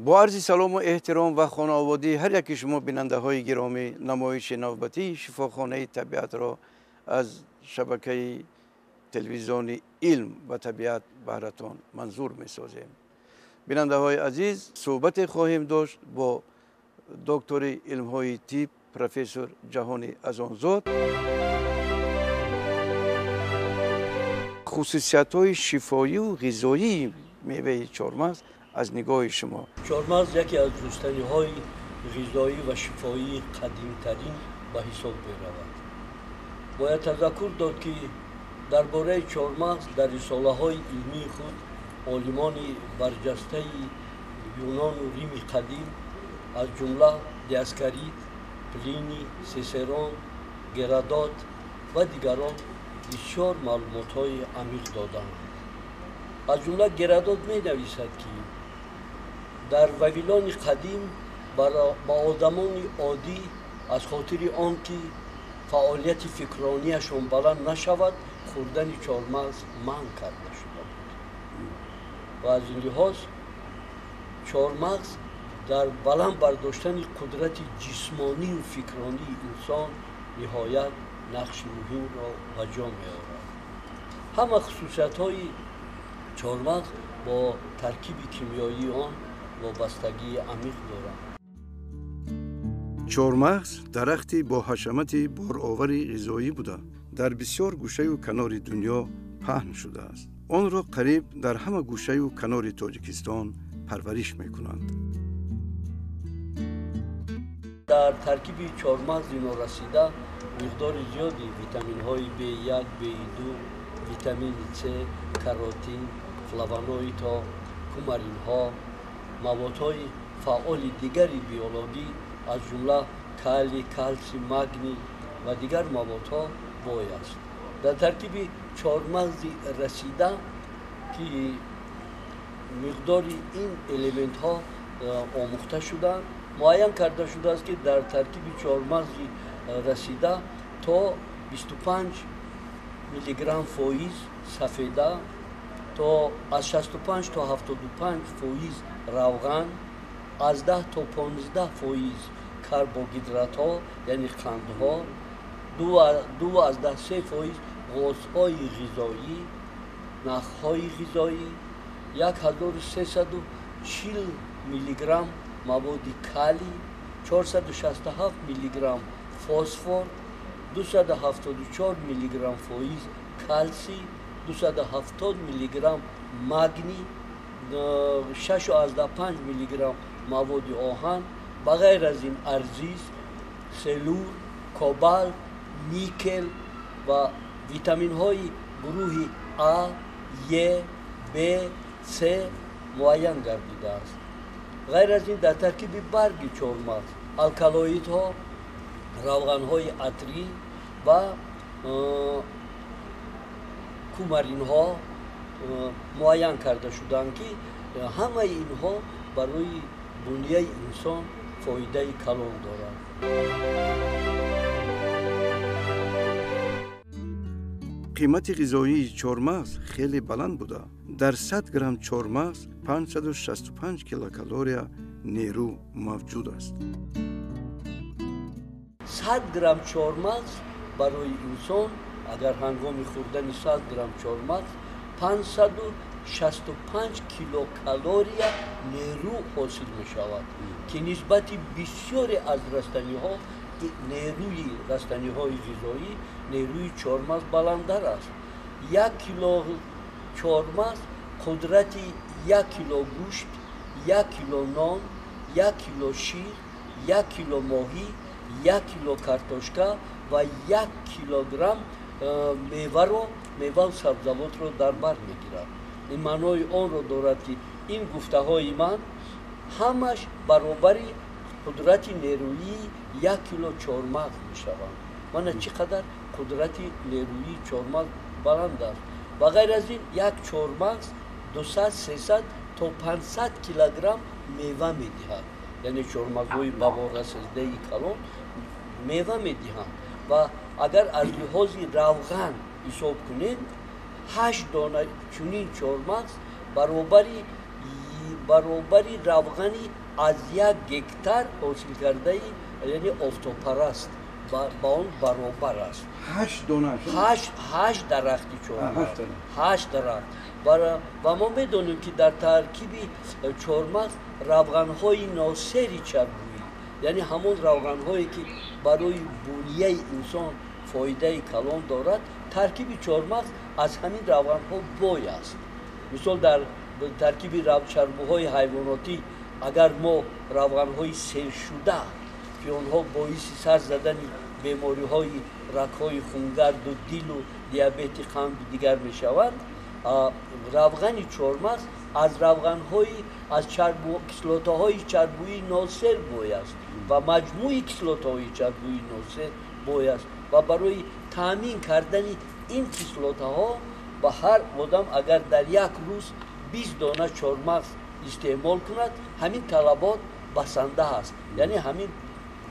Бо арзи салому эҳтиром ва хонаободии ҳар яки шумо, бинандаҳои гиромӣ, намоиши навбатии шифохонаи табиатро аз шабакаи телевизиони илм ва табиат баҳратон манзур месозем. Бинандаҳои азиз, суҳбате хоҳем дошт бо доктори илмҳои тиб, профессор Ҷаҳони Азонзод. Хусусиятҳои шифоию ғизоии меваи чормағз аз нигоҳи шумо. Чормағз яке аз рустаниҳои ғизоӣ ва шифоии қадимтарин ба ҳисоб меравад. Бояд тазаккур дод, ки дар бораи чормағз дар рисолаҳои илмии худ олимони барҷастаи Юнону Рими қадим, аз ҷумла Диаскорид, Плини, Сисерон, Геродот ва дигарон бисёр маълумотҳои амиқ доданд. Аз ҷумла Геродот менависад, ки дар Вавилони қадим ба одамони оддӣ аз хотири он ки фаъолияти фикронияшон баланд нашавад, хӯрдани чормағз манъ карда шуда буд. Ва аз ин лиҳоз чормағз дар баланд бардоштани қудрати ҷисмонию фикронии инсон ниҳоят нақши муҳимро ба ҷо меорад. Ҳама хусусиятҳои чормағз бо таркиби кимиёии он вобастагии амиқ доранд. Чормағз дарахти бо ҳашамати боровари ғизоӣ буда, дар бисёр гӯшаю канори дунё паҳн шудааст. Онро қариб дар ҳама гӯшаю канори Тоҷикистон парвариш мекунанд. Дар таркиби чормағзи норасида миқдори зиёди витаминҳои B1, B2, витамини С, каротин, флавоноидҳо, кумаринҳо, маводҳои фаъоли дигари биологӣ, аз ҷумла калий, калсий, магний ва дигар маводҳо бой аст. Дар таркиби чормағзи расида, ки миқдори ин элементҳо омӯхта шудаанд, муайян карда шудааст, ки дар таркиби чормағзи расида то 25 миллиграмм фоиз сафеда, то аз 65 то 75% равған, аз 10 то 15% карбогидратҳо, яъне қандҳо, 2,3% ғозҳои ғизоӣ, нахҳои ғизоӣ, 1340 миллиграмм маводи калий, 467 миллиграмм фосфор, 274 миллиграмм фоиз калсий, 270 миллиграмм магний, 6,5 миллиграмм маводи оҳан, ба ғайр аз ин арзиз, селур, кобалт, никел ва витаминҳои гурӯҳи А, Е, Б, С муайян гардидааст. Ғайр аз ин дар таркиби барги чормағз алкалоидҳо, равғанҳои атрӣ ва кумаринҳо муайян карда шудаанд, ки ҳамаи инҳо барои бунияи инсон фоидаи калон доранд. Қимати ғизоии чормағз хеле баланд буда, дар 100 грамм чормағз 565 килокалория нерӯ мавҷуд аст. 100 грамм чормағз барои инсон, агар ҳангоми хӯрдани 100 грамм чормағз 565 килокалория нерӯ ҳосил мешавад, ки нисбати бисёре аз растаниҳо нерӯи растаниҳои ғизоӣ нерӯи чормағз баландтар аст. 1 кило чормағз қудрати 1 кило гӯшт, 1 кило нон, 1 кило шир, 1 кило моҳӣ, 1 кило картошка ва 1 килограмм меваро, меваву сабзавотро дар бар мегирад. Ин маънои онро дорад, ки ин гуфтаҳои ман ҳамаш баробари қудрати нерӯии 1 кило чормағз мешаванд. Мана чӣ қадар қудрати нерӯии чормағз баланд аст. Ва ғайр аз ин як чормағз 200, 300 то 500 килограмм мева медиҳад. Яъне чормағзҳои баворасидаи калон мева медиҳанд. Ва агар аз лиҳози равған ҳисоб кунем, 8 дона чунин чормағз баробари ки баробари равғани аз 1 гектар ҳосил кардаи, яъне офтобпараст ба он баробар аст. 8 дона? 8 дарахти чормағз. 8 дарахт. Ва мо медонем, ки дар таркиби чормағз равғанҳои носери чарбӯӣ, яъне ҳамон равғанҳое, ки барои бунияи инсон фоидаи калон дорад, таркиби чормағз аз ҳамин равғанҳо бой аст. Мисол, дар таркиби чарбӯҳои ҳайвонотӣ агар мо равғанҳои сершуда, ки онҳо боиси сар задани бемориҳои рагҳои хунгарду дилу диабети қанду дигар мешаванд, равғани чормағз аз равғанҳои аз кислотаҳои чарбӯии носер бой аст ва маҷмӯи кислотаҳои чарбӯии носер бой аст ва барои таъмин кардани ин кислотаҳо ба ҳар одам агар дар як рӯз 20 дона чормағз истеъмол кунад, ҳамин талабот басанда аст, яъне ҳамин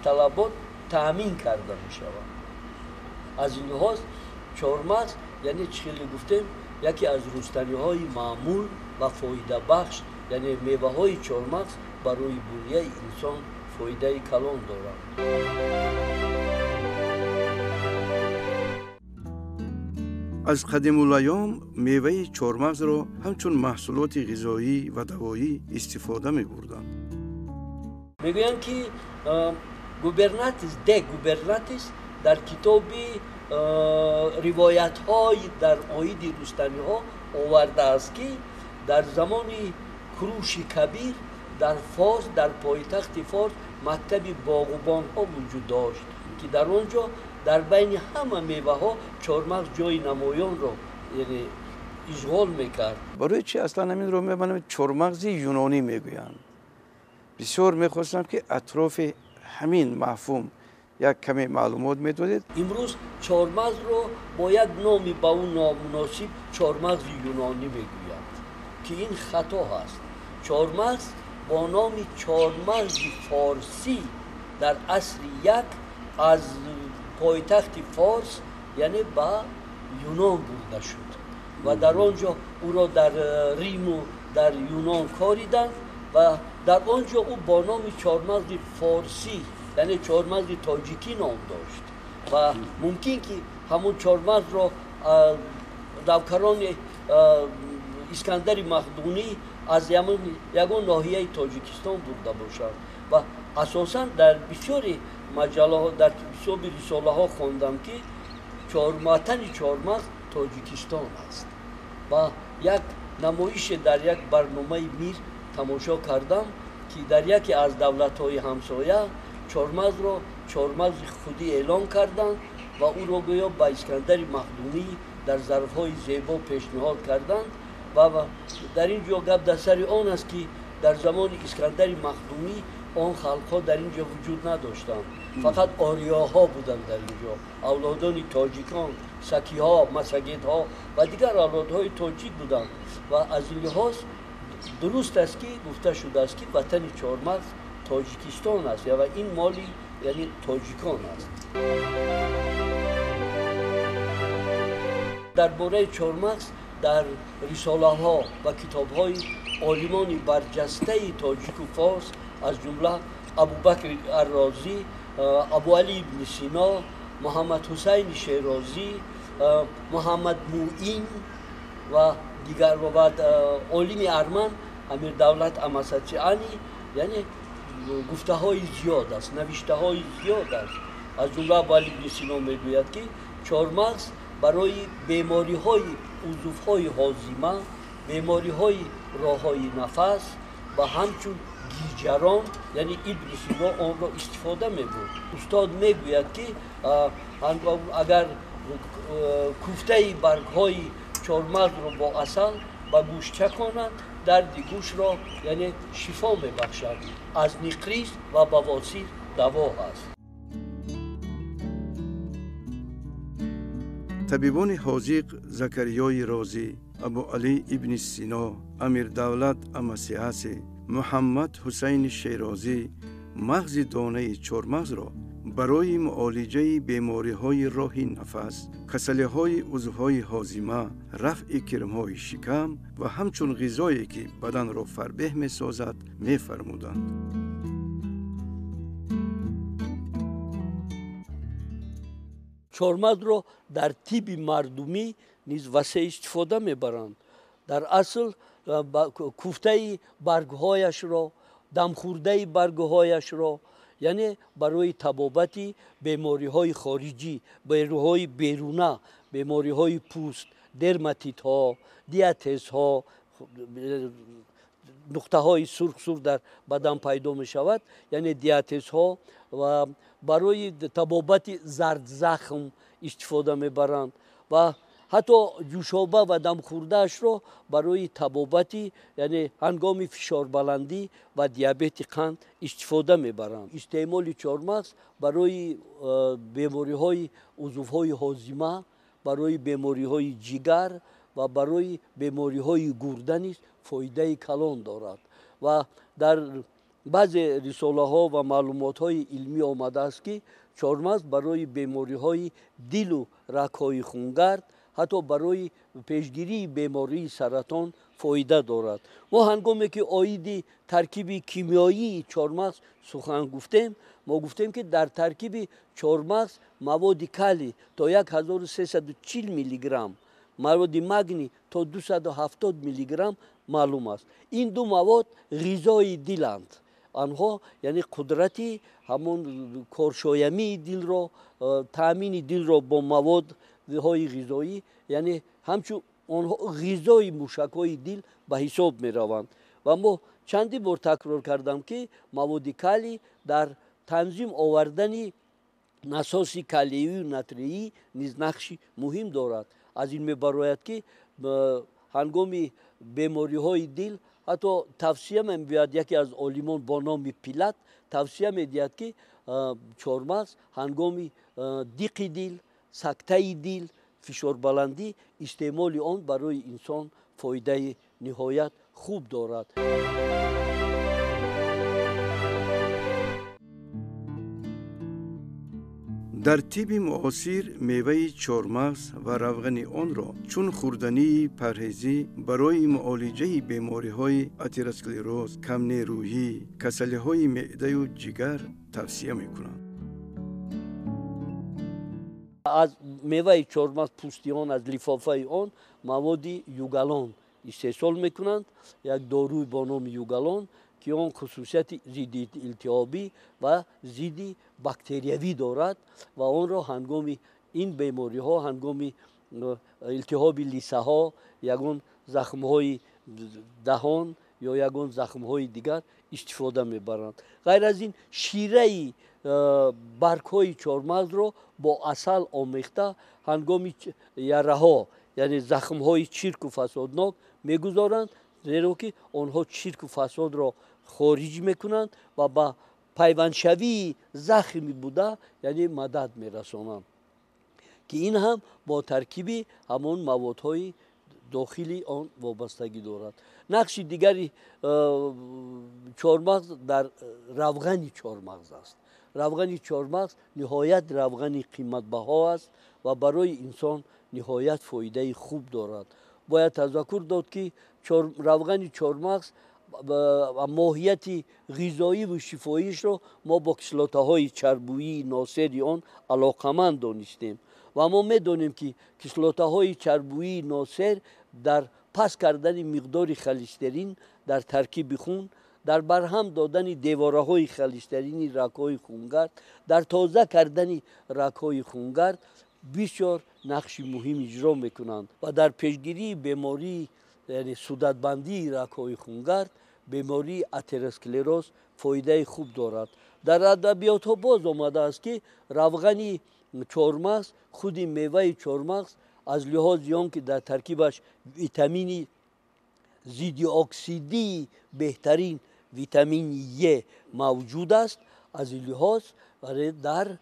талабот таъмин карда мешавад. Аз ин лиҳоз чормағз, яъне чӣ хеле гуфтем, яке аз рустаниҳои маъмул ва фоидабахш, яъне меваҳои чормағз барои бунияи инсон фоидаи калон доранд. Аз қадимулайём меваи чормағзро ҳамчун маҳсулоти ғизоӣ ва давоӣ истифода мебурданд. Мегӯянд, ки Губернатис, де Губернатис дар китоби ривоятҳои дар оиди рустаниҳо овардааст, ки дар замони Куруши Кабир дар Форс, дар пойтахти Форс, мактаби боғубонҳо вуҷуд дошт, ки дар он ҷо дар байни ҳама меваҳо чормағз ҷои намоёнро, яъне, ишғол мекард. Барои чи аслан ҳаминро мебанам чормағзи юнонӣ мегӯянд? Бисёр мехостам, ки атрофи ҳамин мафҳум як каме маълумот медодед. Имрӯз чормағзро бо як номи ба ӯ номуносиб чормағзи юнонӣ мегӯянд, ки ин хато аст. Чормағз бо номи чормағзи форсӣ дар асри як аз пойтахти Форс, яъне, ба Юнон бурда шуд ва дар он ҷо ӯро дар Риму дар Юнон кориданд ва дар он ҷо ӯ бо номи чормағзи форсӣ, яъне чормағзи тоҷикӣ ном дошт. Ва мумкин ки ҳамон чормағзро равкарони Искандари Мақдунӣ аз ягон ноҳияи Тоҷикистон бурда бошанд. Ва асосан дар бисёри маҷаллаҳо, дар бисёри рисолаҳо хондам, ки ватани чормағз Тоҷикистон аст. Ва як намоише дар як барномаи Мир тамошо кардам, ки дар яке аз давлатҳои ҳамсоя чормағзро чормағзи худӣ эълон карданд ва ӯро гӯё ба Искандари Мақдунӣ дар зарфҳои зебо пешниҳод карданд. Ва дар ин ҷо гап дар сари он аст, ки дар замони Искандари Мақдунӣ он халқҳо дар ин ҷо вуҷуд надоштанд, фақат ориёҳо буданд дар ин ҷо, авлодони тоҷикон, сакиҳо, масагетҳо ва дигар авлодҳои тоҷик буданд. Ва аз ин лиҳоз дуруст аст, ки гуфта шудааст, ки ватани чормағз Тоҷикистон аст ва ин моли, яъне, тоҷикон аст. Дар бораи чормағз дар рисолаҳо ва китобҳои олимони барҷастаи тоҷику форс, аз ҷумла Абубакр Аррозӣ, Абуалӣ ибни Сино, Муҳаммад Ҳусайни Шерозӣ, Муҳаммад Муин ва дигар ва олими арман Амирдавлат Амасациани, яъне, гуфтаҳои зиёд аст, навиштаҳои зиёд аст. Аз ҷумла Абуалӣ ибни Сино мегӯяд, ки чормағз барои бемориҳои узвҳои ҳозима, бемориҳои роҳҳои нафас ва ҳамчун гиҷарон, яъне Ибни Сино онро истифода мебурд. Устод мегӯяд, ки агар куфтаи баргҳои чормағзро бо асал ба гӯш чаконанд, дарди гӯшро, яъне, шифо мебахшад, аз ниқриз ва бавосир даво аст. Табибони ҳозиқ Закариёи Розӣ, Абуалӣ ибни Сино, Амирдавлат Амасиаси, Муҳаммад Ҳусайни Шерозӣ мағзи донаи чормағзро барои муолиҷаи бемориҳои роҳи нафас, касалиҳои узвҳои ҳозима, рафъи кирмҳои шикам ва ҳамчун ғизое ки баданро фарбеҳ месозад мефармуданд. Чормағзро дар тибби мардумӣ низ васеъ истифода мебаранд. Дар асл куфтаи баргҳояшро, дамхӯрдаи баргҳояшро, яъне барои табобати бемориҳои хориҷӣ, бемориҳои беруна, бемориҳои пӯст, дерматитҳо, диатезҳо, нуқтаҳои сурх-сурх дар бадан пайдо мешавад, яъне диатезҳо, ва барои табобати зардзахм истифода мебаранд ва ҳатто ҷӯшоба ва дамхӯрдаашро барои табобати, яъне ҳангоми фишорбаландӣ ва диабети қанд истифода мебаранд. Истеъмоли чормағз барои бемориҳои узвҳои ҳозима, барои бемориҳои ҷигар ва барои бемориҳои гурда низ фоидаи калон дорад. Ва дар баъзе рисолаҳо ва маълумотҳои илмӣ омадааст, ки чормағз барои бемориҳои дилу рагҳои хунгард, ҳатто барои пешгирии бемории саратон фоида дорад. Мо ҳангоме ки оиди таркиби кимиёии чормағз сухан гуфтем, мо гуфтем, ки дар таркиби чормағз маводи калий то 1340 миллиграмм, маводи магний то 270 миллиграмм маълум аст. Ин ду мавод ғизои диланд. Онҳо яъне қудрати ҳамон коршоямии дилро, таъмини дилро бо маводҳои ғизоӣ, яъне ҳамчун онҳо ғизои мушакҳои дил ба ҳисоб мераванд. Ва мо чандин бор такрор кардам, ки маводи калий дар танзим овардани насоси калиюю натриӣ низ нақши муҳим дорад. Аз ин мебарояд, ки ҳангоми бемориҳои дил ҳатто тавсия мебиёяд, яке аз олимон бо номи Пилат тавсия медиҳад, ки чормағз ҳангоми диқи дил, сактаи дил, фишорбаландӣ истеъмоли он барои инсон фоидаи ниҳоят хуб дорад. Дар тибби муосир меваи чормағз ва равғани онро чун хӯрдании парҳезӣ барои муолиҷаи бемориҳои атеросклероз, камнерӯҳӣ, касалиҳои меъдаю ҷигар тавсия мекунанд. Аз меваи чормағз, пӯсти он, аз лифофаи он маводи югалон истеҳсол мекунанд, як доруи бо номи югалон, ки он хусусияти зидди илтиҳобӣ ва зидди бактериявӣ дорад ва онро ҳангоми ин бемориҳо, ҳангоми илтиҳоби лисаҳо, ягон захмҳои даҳон ё ягон захмҳои дигар истифода мебаранд. Ғайр аз ин, шираи баргҳои чормағзро бо асал омехта ҳангоми яраҳо, яъне захмҳои чирку фасоднок мегузоранд, зеро ки онҳо чирку фасодро хориҷ мекунанд ва ба пайвандшавии захми буда, яъне мадад мерасонанд, ки ин ҳам бо таркиби ҳамон маводҳои дохили он вобастагӣ дорад. Нақши дигари чормағз дар равғани чормағз аст. Равғани чормағз ниҳоят равғани қиматбаҳо аст ва барои инсон ниҳоят фоидаи хуб дорад. Бояд тазаккур дод, ки равғани чормағз моҳияти ғизоӣ ва шифоишро мо бо кислотаҳои чарбӯии носери он алоқаманд донистем ва мо медонем, ки кислотаҳои чарбӯии носер дар паст кардани миқдори холестерин дар таркиби хун, дар барҳам додани девораҳои холестерини рагҳои хунгард, дар тоза кардани рагҳои хунгард бисёр нақши муҳим иҷро мекунанд ва дар пешгирии бемории, яъне судатбандии рагҳои хунгард, бемории атеросклероз фоидаи хуб дорад. Дар адабиётҳо боз омадааст, ки равғани чормағз, худи меваи чормағз аз лиҳози он ки дар таркибаш витамини зиддиоксидии беҳтарин витамини Е мавҷуд аст, аз ин лиҳоз дар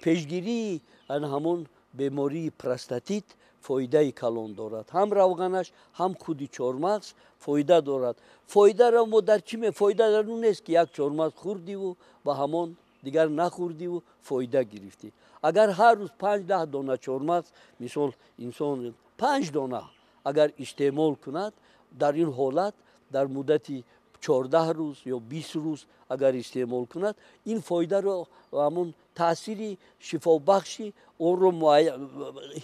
пешгирии ҳамон бемории простатит фоидаи калон дорад. Ҳам равғанаш, ҳам худи чормағз фоида дорад. Фоидаро мо дар чӣ фоида дар он нест, ки як чормағз хӯрдиву ба ҳамон Дигар нахӯрдиву фоида гирифтӣ. Агар ҳар рӯз 5-10 дона чормағз, мисол инсон 5 дона агар истеъмол кунад, дар ин ҳолат дар муддати 14 рӯз ё 20 рӯз агар истеъмол кунад, ин фоидаро ҳамон таъсири шифобахши онро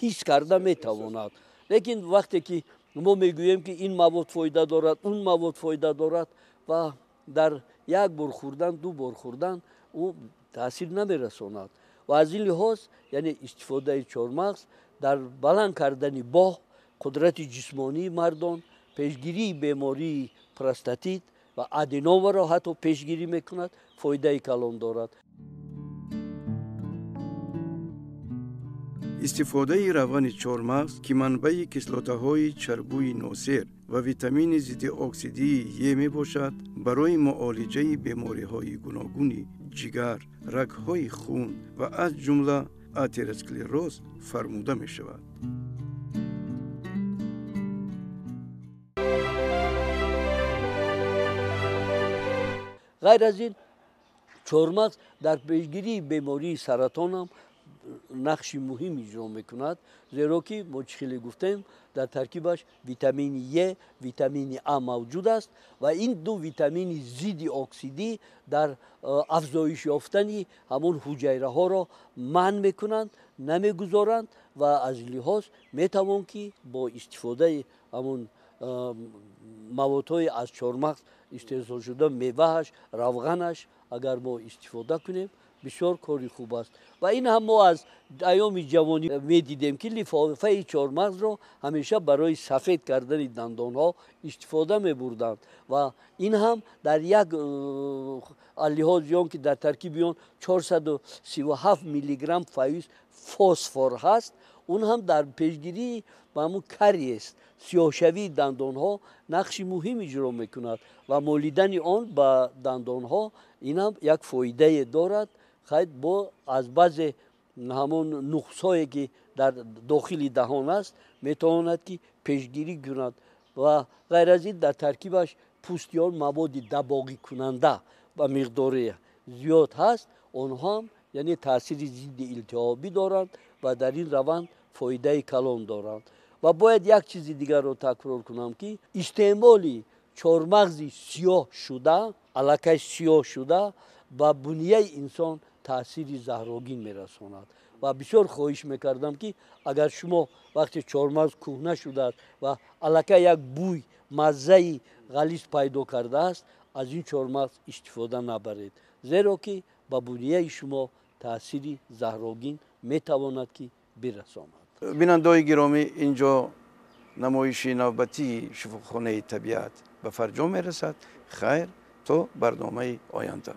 ҳис карда метавонад. Лекин вақте ки мо мегӯем ки ин мавод фоида дорад, он мавод фоида дорад ва дар як бор хӯрдан, ду бор хӯрдан ӯ таъсир намерасонад. Ва аз ин лиҳоз, яъне истифодаи чормағз дар баланд кардани боҳ, қудрати ҷисмонии мардон, пешгирии бемории простатит ва аденомаро ҳатто пешгирӣ мекунад, фоидаи калон дорад. Истифодаи равғани чормағз, ки манбаи кислотаҳои чарбуи носер ва витамини зиддиоксидии Е мебошад, барои муолиҷаи бемориҳои гуногуни ҷигар, рагҳои хун ва аз ҷумла атеросклероз фармуда мешавад. Ғайр аз ин, чормағз дар пешгирии бемории саратон ҳам нақши муҳим иҷро мекунад, зеро ки мо чӣ хеле гуфтем, дар таркибаш витамини Е, витамини А мавҷуд аст ва ин ду витамини зидди оксидӣ дар афзоиш ёфтани ҳамон ҳуҷайраҳоро манъ мекунанд, намегузоранд ва аз лиҳоз метавон ки бо истифодаи ҳамон маводҳои аз чормағз истеҳсолшуда, мевааш, равғанаш агар мо истифода кунем, бисёр кори хуб аст. Ва ин ҳам мо аз айёми ҷавонӣ медидем ки лифофаи чормағзро ҳамеша барои сафед кардани дандонҳо истифода мебурданд ва ин ҳам дар як лиҳози он ки дар таркиби он 437 миллиграмм фоиз фосфор ҳаст, он ҳам дар пешгирии ба ҳамун кариес, сиёҳшавии дандонҳо нақши муҳим иҷро мекунад ва молидани он ба дандонҳо ин ҳам як фоидае дорад. Хайр, бо аз баъзе ҳамон нуқсҳое ки дар дохили даҳон аст, метавонад ки пешгирӣ кунад ва ғайр аз ин дар таркибаш пӯсти он маводи дабоғикунанда ба миқдори зиёд ҳаст, онҳо ҳам яъне таъсири зидди илтиҳобӣ доранд ва дар ин раванд фоидаи калон доранд. Ва бояд як чизи дигарро такрор кунам ки истеъмоли чормағзи сиёҳ шуда, аллакай сиёҳ шуда, ба бунияи инсон таъсири заҳрогин мерасонад. Ва бисёр хоҳиш мекардам ки агар шумо вақте чормағз кӯҳна шудааст ва аллакай як бӯй, маззаи ғализ пайдо кардааст, аз ин чормағз истифода набаред, зеро ки ба бунияи шумо таъсири заҳрогин метавонад ки бирасонад. Бинандаҳои гиромӣ, инҷо намоиши навбатии шифохонаи табиат ба фарҷом мерасад. Хайр, то барномаи оянда.